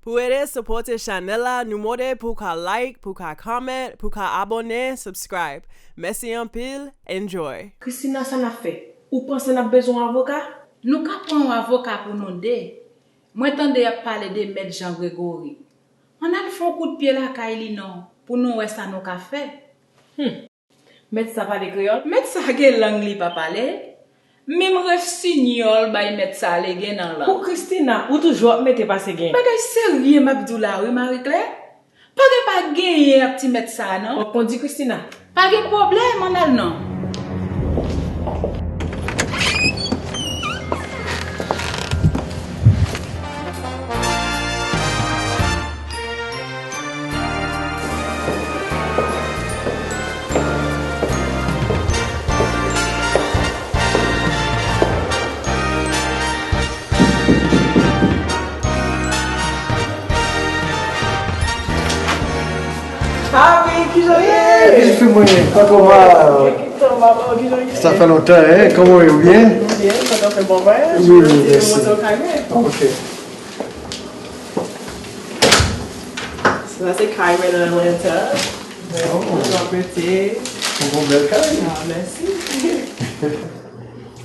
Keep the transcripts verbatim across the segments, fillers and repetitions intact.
Pou ede sipòte chanèl la, nou mande pou w ka like, pou w ka comment, pou w ka abòne, subscribe. Mèsi anpil, enjoy! Christina, sa n ap fè? Ou panse n ap bezwen yon avoka? Nou ka pran yon avoka pou nou de. Mwen tande y ap pale de Mèt Jean Gregory. Ann al fè yon kout pye lakay li non, pou nou wè sa nou ka fè. Hum. Mèt sa pale kreyòl? Mèt sa gen lang li pa pale. Menm ref sinyòl bay mèt sa legen nan lang. Pou Christina, ou toujou ap mete pase gen. Bagay serye m ap di w la wi, Marie Claire. Pa gen pa genyen ak ti mèt sa a non. W ap kondi Christina? Pa gen pwoblèm, ann al non. Ah wi, kijan w ye? Hey, bèl fi mwen, kòman w ye? Sa fè lontan, hein? Kòman w ye, ou byen? Byen, kontan fè bon vwayaj. Wi, wi, mèsi. Ok. Sa se kay mwen nan Atlanta. Oh. Mwen prete. Yon bon bèl kay. Ah, mèsi.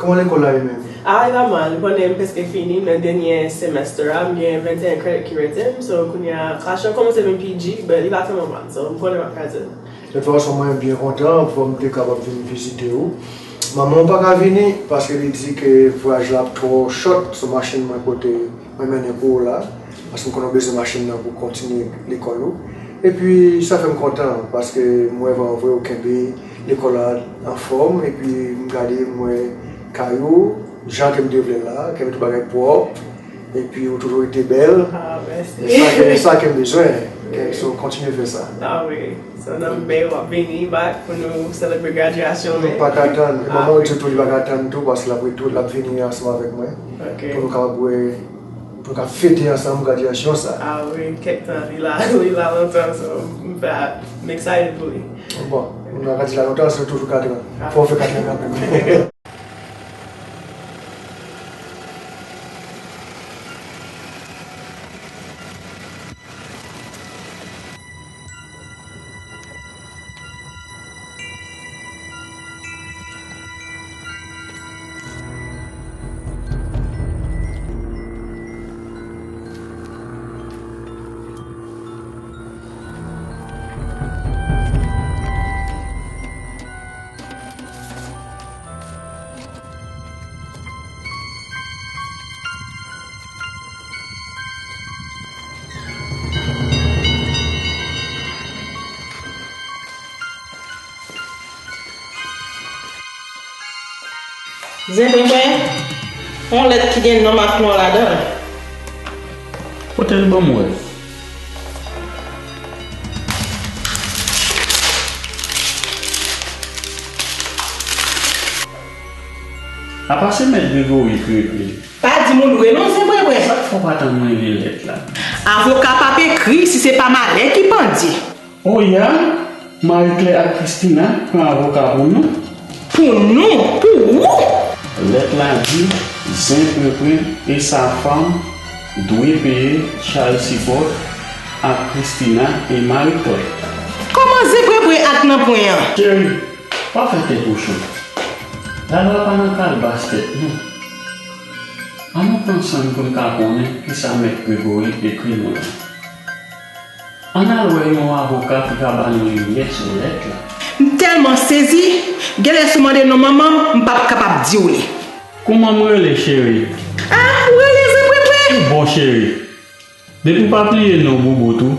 Kòman lekòl la ye menm? Ah, li pa mal. Ou konnen m prèske fini, m nan dènye semester a, m gen venteyen credit ki rete m, so kounye a, klach lan kòmanse vin pi di, but li pa tèlman mal, so m konnen m ap kraze l. De tout fason, mwen byen kontan pou m te kapab vin vizite w. Manman w pa ka vini, paske li di ke vwayaj la ap twò short, sou machin mwen pote, mwen mennen pou w la, paske m konnen w bezwen machin nan pou kontinye lekòl ou. Epi, sa fè m kontan, paske m wè vrèman vre ou kenbe lekòl la anfòm, epi m gade, m wè kay ou, jan ke m te vle l la, kenbe tout bagay pwòp, epi ou toujou rete bèl. Ah, mèsi. E sa ke, sa ke m bezwen. Ok, so, kontinye fè sa. Ah wi. So, nan me, w ap vini back pou nou selebre gradyasyon, men. M pa ka tann. E manman w di tou, li pa ka tann tou, paske l ap retou-, l ap vini ansanm avèk mwen. Ok. Pou nou kapab wè, pou nou ka fete ansanm gradyasyon sa. Ah wi, kèk tan, li la, li la lontan, so, m fè, m excited pou li. Bon, nou ka di la lontan, se toujou katran. Ah. Fò w fè katran kanmenm. Zenbrenbren, yon lèt ki gen non m ak non w ladan l. Pote l ban m wè. Apa se Mèt Gregory ki ekri l? Pa di moun vre non, Zenbrenbren. Sa k fè w pa tann mwen li lèt la? Avoka p ap ekri si se pa malè ki pandye. Oya, Marie Claire ak Christina pran avoka pou nou. Pou nou? Pou ou? Lèt la di, Zenbrenbren e sa fanm dwe peye child support ak Christina e Marie Claire. Kòman Zenbrenbren ak nan pwen an? Cheri, pa fè tèt ou cho. Lalwa pa nan kalbas tèt nou. Ann nou pran san n pou n ka konnen kisa Mèt Gregory ekri nou la. Ann al wè yon avoka ki ka ba nou limyè sou lèt la. M tèlman sezi, genlè si w mande non manman m, m p ap kapab di w li. Kouman m rele, cheri? Ah, ou rele Zenbrenbren? Ou bon, cheri. Depi w pa bliye non Boubout ou,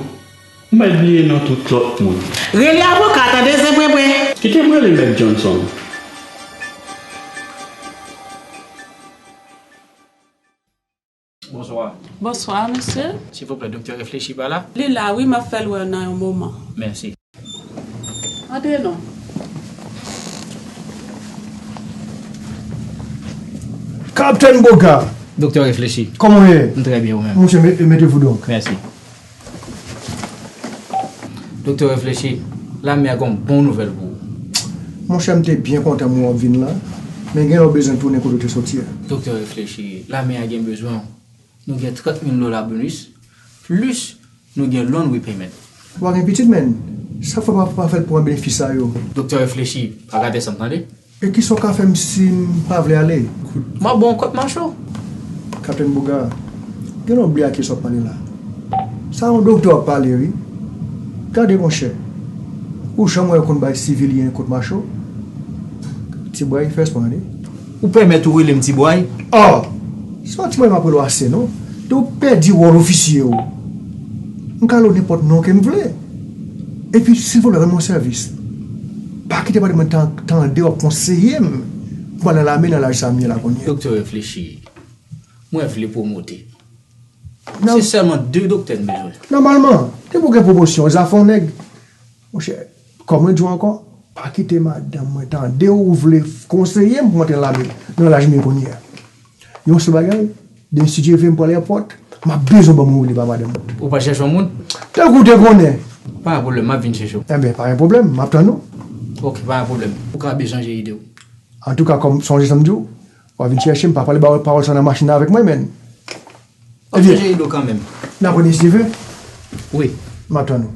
ou mèt bliye non tout lòt moun. Rele avoka, tande, Zenbrenbren. Kite m rele Mèt Johnson. Bonswa. Bonswa, mesye. Silvouplè, Doktè Reflechi pa la? Li la, wi, m ap fè l wè w nan yon moman. Mèsi. Antre non. Kaptèn Boga! Doktè Reflechi. Kòman w ye? M trè byen, ou menm? Monchè, me-, mete vou donk. Mèsi. Doktè Reflechi, lame a gen yon bon nouvèl pou ou. Monchè, m te byen kontan m wè w ap vin la, men gen lè w bezwen tounen kote w te soti a. Doktè Reflechi, lame a gen bezwen w. Nou gen trant mil dola bonis. plis nou gen loan repayment. Ou pa gen pitit, menn. Sa fè pa, pa fè l pran benefis sa yo. Doktè reflechi, pa gate san m tande. E kisa w ka fè m si m pa vle ale? M ap ba w yon kòt macho. Kaptenn Bouga, gen lè w bliye a kisa w ap pale la. Sa yon doktè w ap pale, wi. Gade, monchè. Ou janm wè yo konn bay sivilyen kòt macho? Ti bway, fè espwa, tande. Ou pèmèt ou rele m ti bway? Oh! Se pa ti bway m ap rele w ase, non. Te w pèdi wòl ofisye w. M ka rele w nenpòt non ke m vle. Epi, silvouplè, rann mwen sèvis. Pa kite madanm mwen tan-, tande w ap konseye m pou m al nan lame nan laj sa m ye la kounye a. Doktè reflechi. Mwen vle pwomote. Se sèlman de doktè m bezwen. Nòmalman, depi w gen pwomosyon, zafè yon nèg. Monchè, kòm mwen di w ankò, pa kite madanm mwen tande w vle konseye m pou m antre nan lame nan laj m ye kounye a. Yon sèl bagay, demen si Dye vle m pral èpòt, m ap bezwen ban m yon rele pa madanm mwen. Ou pral chèche yon moun? Tankou w te konnen. Pa gen pwoblèm, m ap vin chèche w. Enben, pa gen pwoblèm, m ap tann ou. Ok, pa gen pwoblèm. Ou ka bezwen chanje ide w. Antouka, kòm sonje sa m di w, w a vin chèche m, pa pale ba-, pawòl sa nan machin nan avèk mwen, menn. Ebyen, chanje ide w kanmenm. N ap reyisi vre? Wi. M ap tann ou.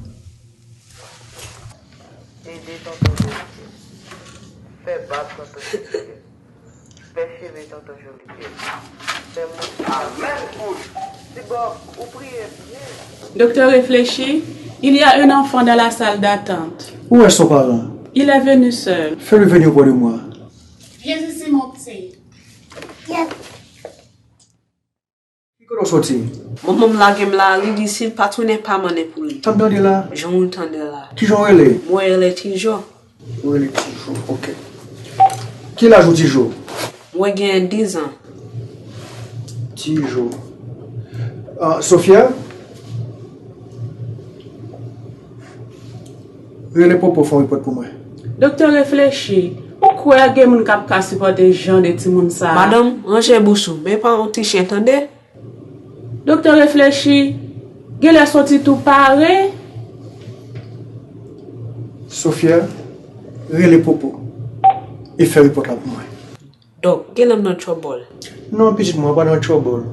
Ede tonton Jolityè. Fè bab tonton Jolityè. Fè cheve tonton Jolityè. Fè mouch tonton Jolityè. Ti Bòb, ou priye byen. Docteur réfléchit. Il y a un enfant dans la salle d'attente. Où est son parent? Il est venu seul. Fais-le venir auprès de moi. Viens ici, mon petit. Ki kote w soti? Manman m lage m la, li di si l pa tounen, pa mande pou li. Sa m tande la? Jan w tande la. Kijan w rele? Mwen rele Tijo. Ou rele Tijo, ok. Ki laj ou, Tijo? Mwen gen diz an. Tijo. Ah, Sofia? Rele Popo fè yon repòt pou mwen. Doktè reflechi. Ou kwè gen moun k ap ka sipòte jan de timoun sa a? Madanm, ranje bouch ou, men pa yon ti chen, tande? Doktè reflechi. Genlè soti tou pare. Sofia, rele Popo e fè repòt la pou mwen. Dòk, genlè m nan trouble. Non, pitit mwen, ou pa nan trouble.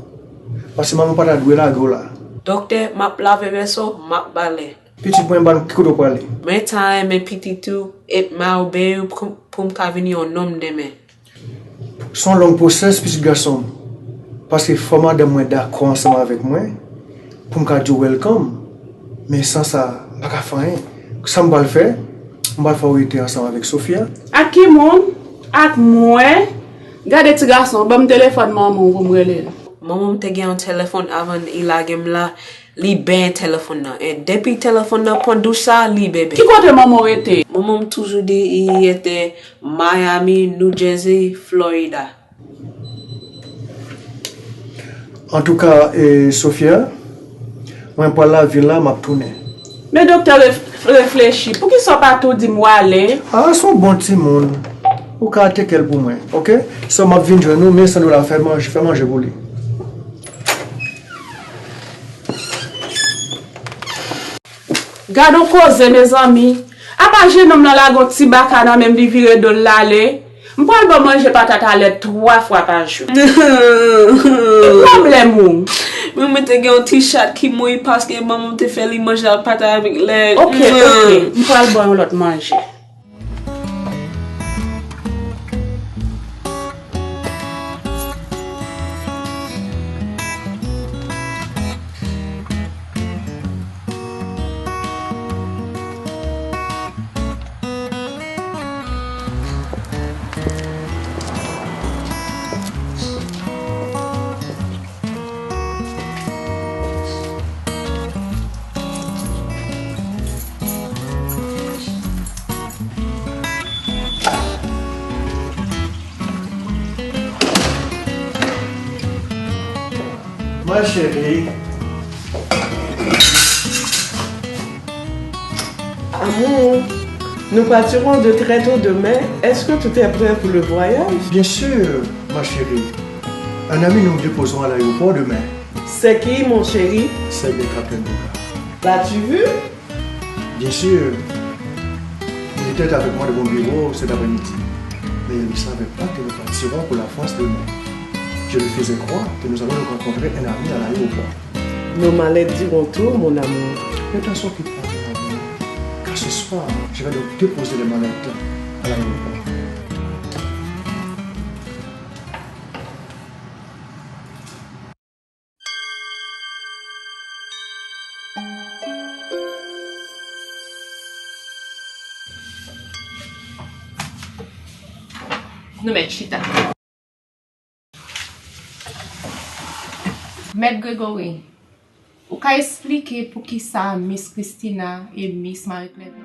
Paske manman pa ta dwe lage w la. Doktè, m ap lave vèso, m ap bale. Pitit mwen, m pa nan ki kote w prale. Mwen ta renmen pitit ou, e m a obeye w pou, pou m ka vin yon nonm demen. Se yon long pwosès, pitit gason m. Paske fò madanm mwen dakò ansanm avèk mwen, pou m ka di w welcome. Men san sa, m pa ka fè anyen. Sa m pral fè, m pral fè w rete ansanm avèk Sofia. Ak ki moun? Ak mwen? Gade ti gason, ban m telefòn manman w pou m rele l. Manman m te gen yon telefòn avan li lage m la, li benyen telefòn nan. E depi telefòn nan pran douch sa, li bebe. Ki kote manman w rete? Manman m toujou di li rete Miami, New Jersey, Florida. Antouka, e, Sofia, mwen pral lavil la, m ap tounen. Men doktè ref-, reflechi, poukisa w pa tou di m w ale? Ah, se yon bon timoun. Ou ka teke l pou mwen, ok? So, m ap vin jwenn ou, men san dola, fè manje, fè manje pou li. Gad on koze, mezanmi. Apa jennonm nan lage on ti baka nan men m, li vire do l, l ale. M pral ba w manje patat a lèt twa fwa pa jou. Ki pwoblèm ou? Men mwen te gen yon ti chat ki mouri paske manman m te fè li manje ak patat avèk lèt. Ok, ok. M pral ba w yon lòt manje. Ma chérie. Amour, nous partirons de très tôt demain. Est-ce que tout est prêt pour le voyage? Bien sûr, ma chérie. Un ami nous déposera à l'aéroport demain. C'est qui, mon chéri? C'est le capitaine Bouga. L'as-tu vu? Bien sûr. Il était avec moi dans mon bureau cet après-midi. Mais il ne savait pas que nous partirons pour la France demain. Je lui faisais croire que nous allons rencontrer un ami à l'aéroport. Nos mallettes diront tout, mon amour. Ne t'en occupe pas, mon amour, car ce soir, je vais donc déposer les mallettes à l'aéroport. Nou mèt chita. Mèt Gregory, ou ka esplike poukisa Miss Christina e Miss Marie Claire